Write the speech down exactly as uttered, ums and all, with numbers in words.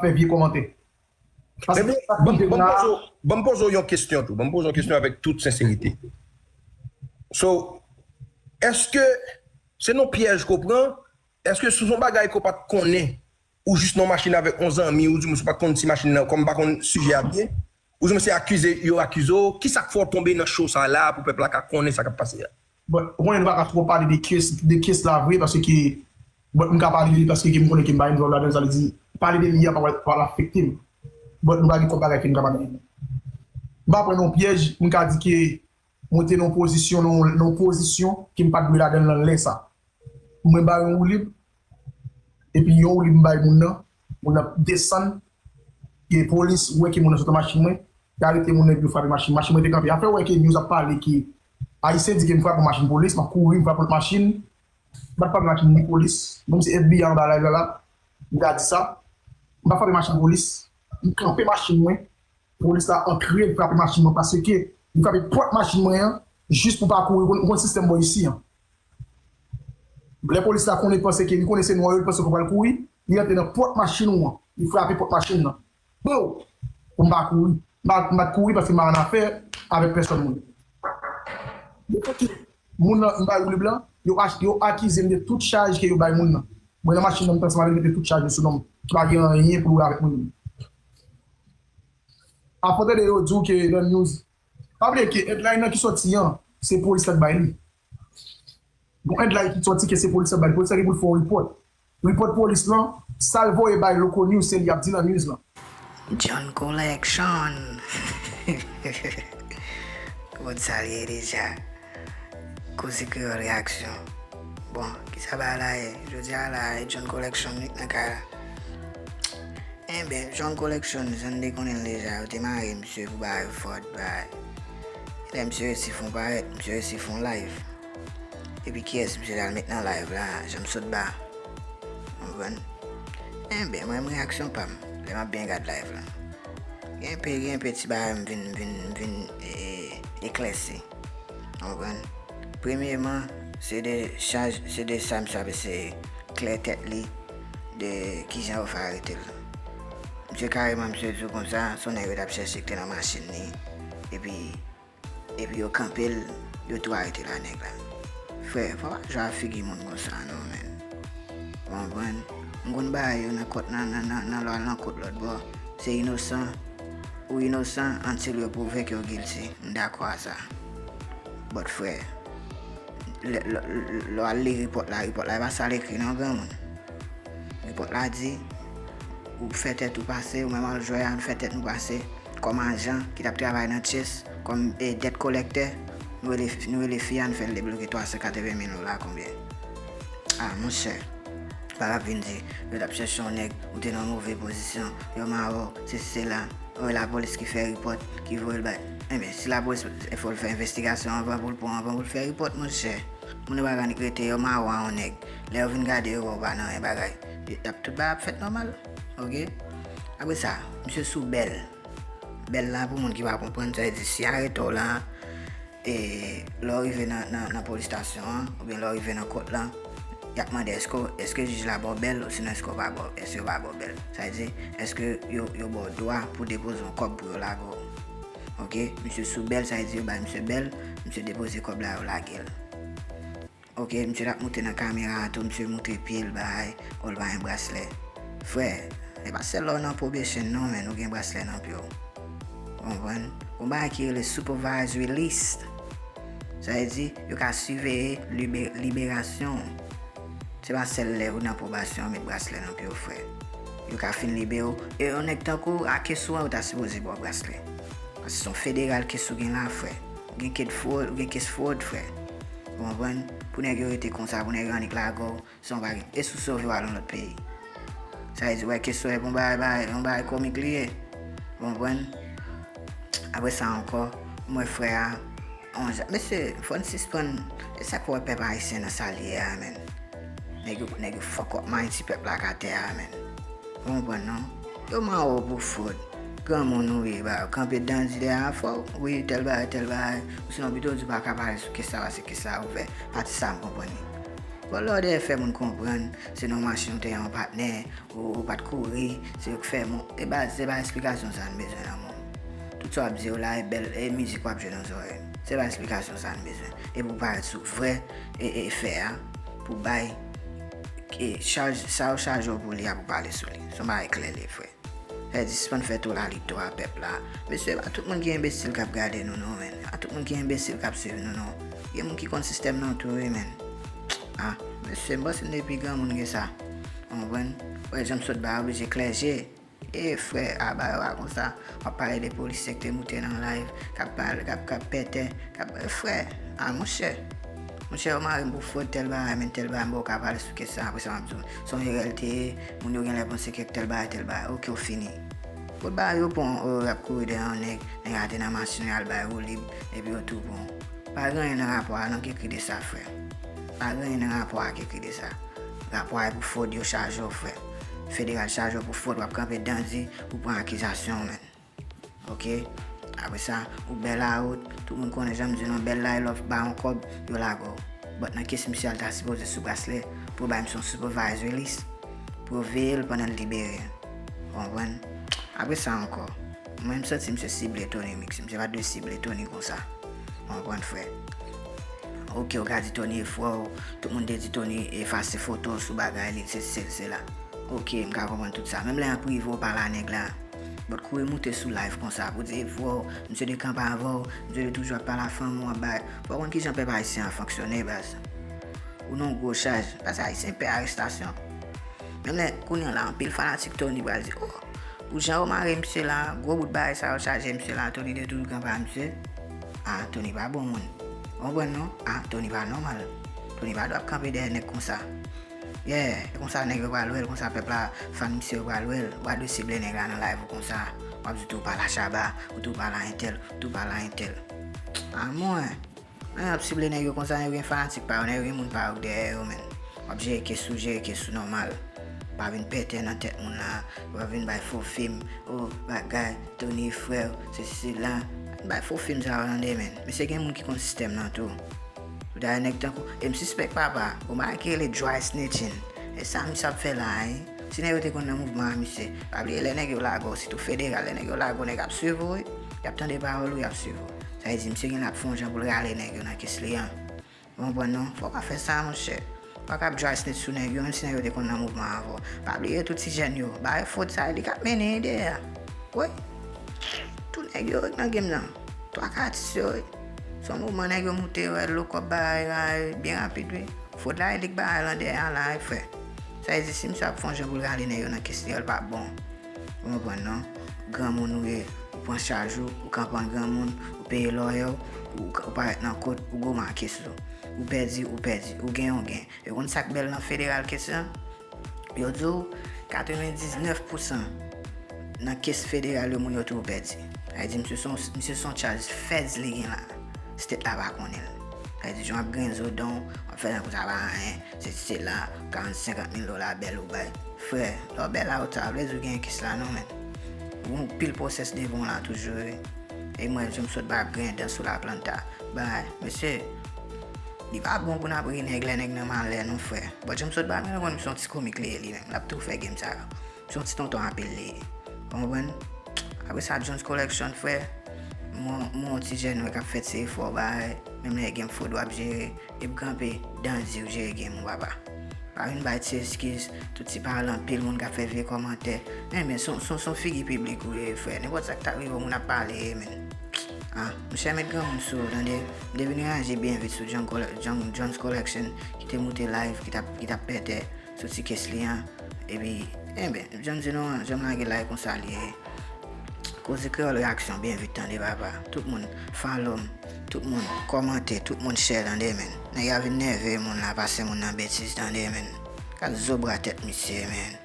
fè vye kòmantè. Paske Ebyen, ban m poze w yon kesyon tou. Ban m poze w yon kesyon avèk tout senserite. So, èske se yon pyèj ke w pran? Èske se yon bagay ke w pa t konnen? Ou jis nan machin avèk yon zanmi, ou di mwen se pa t konn ti machin nan, kòm pa konn sijè a byen, ou di mwen se akize, yo akize w, ki sa k fè w tonbe nan cho sa la pou pèp la ka konnen sa k ap pase a? Bon, ou konnen nou pa ka twò pale de kes, de kes la vre, paske ke, bon, m ka pale de li paske ke m konnen ke m pa envolve ladan l, sa vle di, pale de li a pa pral, pral afekte m. Bon, nou pa gen twòp bagay ke m ka pale de li. M pa pran nan pyèj, m ka di ke mwen te nan pozisyon, nan, nan pozisyon ke m pa t dwe ladan l nan lè sa. Mwen ba yon woulib, epi yon woulib m bay moun nan, moun nan desann, e polis wè ke moun nan sot nan machin mwen, y arete moun nan epi yo frape machin, machin mwen te kanpe. Afè wè ke news ap pale ke Ayisyen di ke m frape machin polis, m ap kouri, m frape lòt machin, m pa t frape machin ni polis, menm si F B I anba live la la, m ka di sa, m pa frape machin polis, m kanpe machin mwen, polis la antre, l frape machin mwen paske li frape pòt machin mwen an, jis pou pa kouri, ou konn sistèm bò isi an. Lè polis la konnen, panse ke li konnen se nwa yo, li panse ke w pral kouri, li antre nan pòt machin ou an, li frape pòt machin nan. Pow! Pou m pa kouri. M pa, m pa t kouri paske m pa annafè avèk pèsòn moun. Depi ke moun nan, m bay woulib lan, yo, yo akize m de tout chaj ke yo bay moun nan. Mwen nan machin nan, m t ansanm avè l, mete tout chaj yo sou non m. Ki pa gen anyen pou l wè avèk mwen menm. Afè tande yo di w ke nan news, pa bliye ke headline nan ki soti an, se polis la k bay li. Gon headline ki soti ke se polis la k bay li. Polis la gen pou l fè yon report. Report polis lan, sa l voye bay Loco News, se li y ap di nan news lan. John Collection. Ou konn sa l ye deja. Koze Kreyòl Reaksyon. Bon, kisa bagay la ye? Jodi a la, e John Collection wi k nan kay la. Enben, John Collection, jan n te konnen l deja, yo te mare misye pou bagay fraud, bagay. Lè misye resi fè yon parèt, misye resi fè yon live. Epi kiyès misye t al met nan live la, Janmsotba. Ou konprann? Enben, mwen menm reaksyon pa m, lè m ap byen gad live la. Gen pe, gen pe ti bagay m vin, vin, vin e, e, eklèsi. Ou konprann? Premyeman, se de chaj, se de sa misye ap eseye klè tèt li de kijan yo fè arete l. Misye kareman, misye di w konsa, se yon nèg yo t ap chèche ki te nan machin li. Epi, epi yo kanpe l, yo tou arete la nèg la. Frè, fò w pa jwe ak figi moun konsa non, menn. Ou konprann? M konn bagay yo nan kòt, nan, nan, nan, nan lwa, nan kòt lòt bò. Se inosan, ou inosan, until yo pwouve ke w guilty. M dakò a sa. But frè, lè, lè, lè, lè w al li report la, report la, e pa sa l ekri non, granmoun. Report la di, ou fè tèt ou pase, ou menm al jwè a, nou fè tèt nou pase, kòm ajan ki t ap travay nan Chase, kòm, e, debt collector, nou rele, nou rele fi a, nou fè l debloke twa san katreven mil dola, konbyen? Ah, monchè, pa t ap vin di, yo t ap chèche yon nèg, ou te nan move pozisyon, yo mare w, sesi sela, e lapolis ki fè report, ki voye l bay. Enben, si lapolis, e fò l fè envestigasyon anvan pou l pran, anvan pou l fè report, monchè. Moun yo pa ka annik rete, yo mare w a yon nèg. Lè yo vin gade, yo wè w pa nan yon bagay. Y ap tout bagay ap fèt nòmal. Oke? Apre sa, misye sou bèl. Bèl la, pou moun ki pa konprann, sa vle di si y arete w la, e lè w rive nan, nan, nan polis estasyon an, oubyen lè w rive nan kòt la, y ap mande èske, èske jij la ba w bèl, osinon èske w pa ba w, èske yo pa ba w bèl. Sa vle di, èske yo, yo ba w dwa pou depoze yon kòb pou yo lage w. Oke? Misye sou bèl, sa vle di yo bay misye bèl, misye depoze kòb la, yo lage l. Oke, misye t ap moute nan kamera a tou, misye moutre pye l bay, o, l pa gen braslè. Frè, e pa sèl lè w nan probation non, menn, ou gen braslè nan pye w. Ou konprann? Gon bagay ki rele supervised release. Sa vle di, yo ka siveye libe-, liberasyon w. Se pa sèl lè ou nan probasyon yo met braslè nan pye w, frè. Yo ka fin libere w. E yon nèg tankou w, a kes ou an, yo ta sipoze ba w braslè. Paske se yon federal kes ou gen la, frè. Ou gen kes fwod, ou gen kes fwod, frè. Ou konprann? Pou nèg yo rete konsa, pou nèg yo annik lage w, san w pa gen. E si w sove w al yon lòt peyi? Sa vle di, wè, kesyon e bon bagay, bagay, yon bagay komik li ye. Ou konprann? Apre sa ankò, m wè frè a, on jan, mesye, fò n sispann, e sa k wè pèp ayisyen nan sa l ye a, menn. Nèg yo, nèg yo fuck up mind ti pèp la k atè a, menn. Ou konprann, non? Yo mare w pou fwod. Granmoun ou ye, ba, kanpe dan di dèyè a fò w, wi, tèl bagay, tèl bagay. Osinon, pito w di w pa ka pale sou kes sa, paske kes sa ouvè. Pati sa, m konprann li. Vòlò dèyè fè moun konprann se nan yon machin ou te gen yon patnè, ou, ou pa t kouri, se yo k fè moun. E ba, se pa esplikasyon sa n bezwen nan moun. Tout sa w ap di yo la, e bèl, e mizik w ap jwe nan zòrèy m. Se pa esplikasyon sa n bezwen. E pou parèt sou vrè e, e fè a, pou bay e chaj, sa yo chaje w pou li a, pou pale sou li. Se yon bagay klè li, frè. Sa vle di, sispann fè tolalito a pèp la. Mesye, pa tout moun ki enbesil k ap gade nou, non, men. Pa tout moun ki enbesil k ap swiv nou, non. Gen moun ki konn sistèm nan tou, wi, men. Ah, mesye, m panse n te pi granmoun ke sa. Ou konprann? Wè, jan m sot ba yo, oblije klè je. E, frè, aba yo a konsa. W ap pale de polisye k te moute nan live, k ap pale, k ap, k ap pètè, k ap, frè, ah, monchè. Monchè, yo mare m pou fwod tèl bagay, men tèl bagay, m poko ka pale sou kesyon sa. Apre sa, m ap di w, se yon erè l te ye, moun yo genlè panse ke tèl bagay, tèl bagay. Oke, w fini. Kot bagay yo pran w, y ap kouri dèyè yon nèg, nèg la te nan machin, y al bay woulib, epi yo tou pran w. Pa gen anyen nan rapò a non k ekri de sa, frè. Pa gen anyen nan rapò a k ekri de sa. Rapò a e pou fwod yo chaje w, frè. Federal chaje w pou fwod, w ap kanpe dan di, ou pran akizasyon, men. Oke? Apre sa, ou bèl a out, tout moun konnen jan m di non, bèl la, e lè w ba yon kòb, yo lage w. But nan kes misye a, l ta sipoze sou braslè, pou yo bay misye yon supervised release, pou yo veye l pandan l libere. Ou konprann? Apre sa ankò, mwen, m santi misye sible Tony Mix. Misye pa t dwe sible Tony konsa. Ou konprann, frè? Oke, ou ka di Tony e frè w, tout moun te di Tony efase foto w sou bagay li, se, se, se la. Oke, m ka konprann tout sa. Menm lè an prive w pale a nèg la, but kouri moute sou live konsa pou di e frè w, misye te kanpe avè w, misye te toujou ap pale a fanmi w, ap bay. Fò w konn kijan pèp ayisyen an fonksyone, baz. Ou nan yon gwo chaj. Baz, ayisyen pè arestasyon. Menm lè kounye a la, anpil fanatik Tony pral di, oh, pou jan yo mare misye la, gwo bout bagay sa yo chaje misye la, Tony te toujou kanpe a misye. Ah, Tony pa bon moun. Ou konprann non? Ah, Tony pa nòmal. Tony pa dwe ap kanpe dèyè nèg konsa. Yeah, e konsa nèg yo pral wè l, konsa pèp la, fan misye yo pral wè l. Ou pa dwe sible nèg la nan live ou konsa. W ap di tou pale a Shabba, ou tou pale a entèl, ou tou pale a entèl. Ah, mwen. Nèg ap sible nèg yo konsa, nèg yo gen fanatik pa yo, nèg yo gen moun pa yo k dèyè yo, men. W ap jere kes ou, jere kes ou nòmal. Pa vin pètè nan tèt moun la, pa vin bay fo fim, oh, bagay, Tony frè w, sesi sela. Bay fo fim sa yo tande, men. Mesye, gen moun ki konn sistèm nan tou. Ou ta wè nèg tankou, e m sispèk papa, ou pa ki rele dry snitching. E sa misye ap fè la, wi. Si nèg yo te konn nan mouvman a misye, pa bliye lè nèg yo lage w, sitou federal, lè nèg yo lage w, nèg ap swiv ou, wi. Y ap tande pawòl ou, y ap swiv ou. Sa vle di, misye genlè ap fè yon jan pou l rale nèg yo nan kes li an. Ou konprann non? Fò w pa fè sa, monchè. Ou pa ka ap dry snitch sou nèg yo, menm si nèg yo te konn nan mouvman an avè w. Pa bliye tout ti jèn yo. Ba yo fwod sa, e li k ap mennen ide a. Wi. Tout nèg yo nan game nan. Twa ka atis yo, wi. Se yon mouvman nèg yo moute, yo wè lokòp bagay, bagay, byen rapid, wi. Fwod la, e li k bagay lan dèyè a la, wi, frè. Sa vle di, si misye ap fè yon jan pou l rale nèg yo nan kes li an, l p ap bon. Ou konprann non? Granmoun ou ye, ou pran chaj ou, ou kanpe an granmoun, ou peye lòyè w, ou, ou parèt nan kot, ou gwo make sou. Ou pèdi, ou pèdi, ou genyen, ou genyen. E konn sa k bèl nan federal kes lan? Yo di w, katrevendiznèf pousan nan kes federal yo, moun yo toujou pèdi. Sa vle di, misye se yon, misye se yon chaj feds li gen la. State la pa konnen l. Sa vle di, jan w ap grenn zo dan w, w ap fè tankou sa pa anyen, se, se la, karant, senkant mil dola bèl ou bay. Frè, lè w bèl a ou ta vle di w genyen kes la non, men. Ou gen pil pwosès devan w la toujou, wi. E mwen, jan m sot ba ap grenn dan sou la planta. Bay, mesye, li pa bon pou n ap ri nèg lè nèg nan malè non, frè. But jan m sot ba, m genlè konn se yon ti komik li ye li menm. L ap tou fè game sa yo. Se yon ti tonton apil li ye. Ou konprann? Apre sa, Jones Collection, frè. Mwen, mwen yon ti jèn, wè, k ap fè ti efò, bay. Menm lè gen fwod w ap jere, epi kanpe, dan di w jere game ou, papa. Pa vin bay ti eskiz, tout ti pale anpil, moun k ap fè vye kòmantè. Enben, se yon, se yon, se yon figi piblik ou ye, frè. Nenpòt sa k ta rive w, moun ap pale, men. Ah, monchè, met granmoun sou ou, tande. M te vin reyaji byen vit sou John Colle-, John, Jones Collection, ki te moute live, ki t ap, ki t ap pètè sou ti kes li an. Epi, enben, jan m di nou an, jan m lage l la, e konsa li ye. Koze Kreyòl Reaksyon byen vit, tande, papa. Tout moun follow m, tout moun kòmante, tout moun share, tande, men. Nèg yo vin nève moun la, pase moun nan betiz, tande, men. Gad zo bra tèt misye, men.